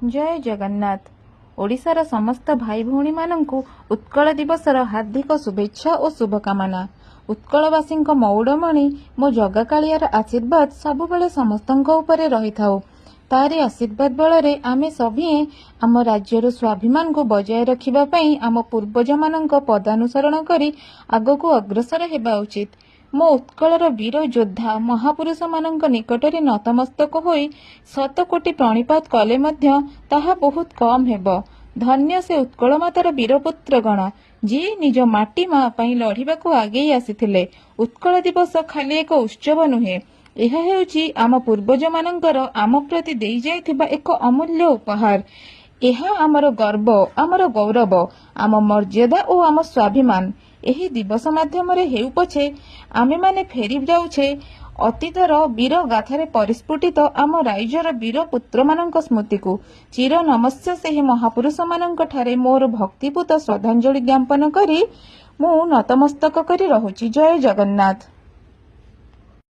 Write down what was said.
ଜୟ ଜଗନ୍ନାଥ। ଓଡ଼ିଶାର ସମସ୍ତ ଭାଇ ଭଉଣୀମାନଙ୍କୁ ଉତ୍କଳ ଦିବସର ହାର୍ଦ୍ଦିକ ଶୁଭେଚ୍ଛା ଓ ଶୁଭକାମନା। ଉତ୍କଳବାସୀଙ୍କ ମଉଡ଼ମଣି ମୋ ଜଗାକାଳିଆର ଆଶୀର୍ବାଦ ସବୁବେଳେ ସମସ୍ତଙ୍କ ଉପରେ ରହିଥାଉ। ତାରି ଆଶୀର୍ବାଦ ବଳରେ ଆମେ ସଭିଏଁ ଆମ ରାଜ୍ୟର ସ୍ୱାଭିମାନକୁ ବଜାୟ ରଖିବା ପାଇଁ ଆମ ପୂର୍ବଜମାନଙ୍କ ପଦାନୁସରଣ କରି ଆଗକୁ ଅଗ୍ରସର ହେବା ଉଚିତ। ମୋ ଉତ୍କଳର ବୀର ଯୋଦ୍ଧା ମହାପୁରୁଷମାନଙ୍କ ନିକଟରେ ନତମସ୍ତକ ହୋଇ ଶତକୋଟି ପ୍ରଣିପାତ କଲେ ମଧ୍ୟ ତାହା ବହୁତ କମ୍ ହେବ। ଧନ୍ୟ ସେ ଉତ୍କଳମାତାର ବୀରପୁତ୍ରଗଣ, ଯିଏ ନିଜ ମାଟି ମା ପାଇଁ ଲଢ଼ିବାକୁ ଆଗେଇ ଆସିଥିଲେ। ଉତ୍କଳ ଦିବସ ଖାଲି ଏକ ଉତ୍ସବ ନୁହେଁ, ଏହା ହେଉଛି ଆମ ପୂର୍ବଜମାନଙ୍କର ଆମ ପ୍ରତି ଦେଇଯାଇଥିବା ଏକ ଅମୂଲ୍ୟ ଉପହାର। ଏହା ଆମର ଗର୍ବ, ଆମର ଗୌରବ, ଆମ ମର୍ଯ୍ୟାଦା ଓ ଆମ ସ୍ୱାଭିମାନ। ଏହି ଦିବସ ମାଧ୍ୟମରେ ହେଉ ପଛେ, ଆମେମାନେ ଫେରି ଯାଉଛେ ଅତୀତର ବୀର ଗାଥାରେ ପରିସ୍ଫୁଟିତ ଆମ ରାଇଜର ବୀର ପୁତ୍ରମାନଙ୍କ ସ୍ମୃତିକୁ। ଚିର ନମସ୍ୟ ସେହି ମହାପୁରୁଷମାନଙ୍କ ଠାରେ ମୋର ଭକ୍ତିପୂତ ଶ୍ରଦ୍ଧାଞ୍ଜଳି ଜ୍ଞାପନ କରି ମୁଁ ନତମସ୍ତକ କରି ରହୁଛି। ଜୟ ଜଗନ୍ନାଥ।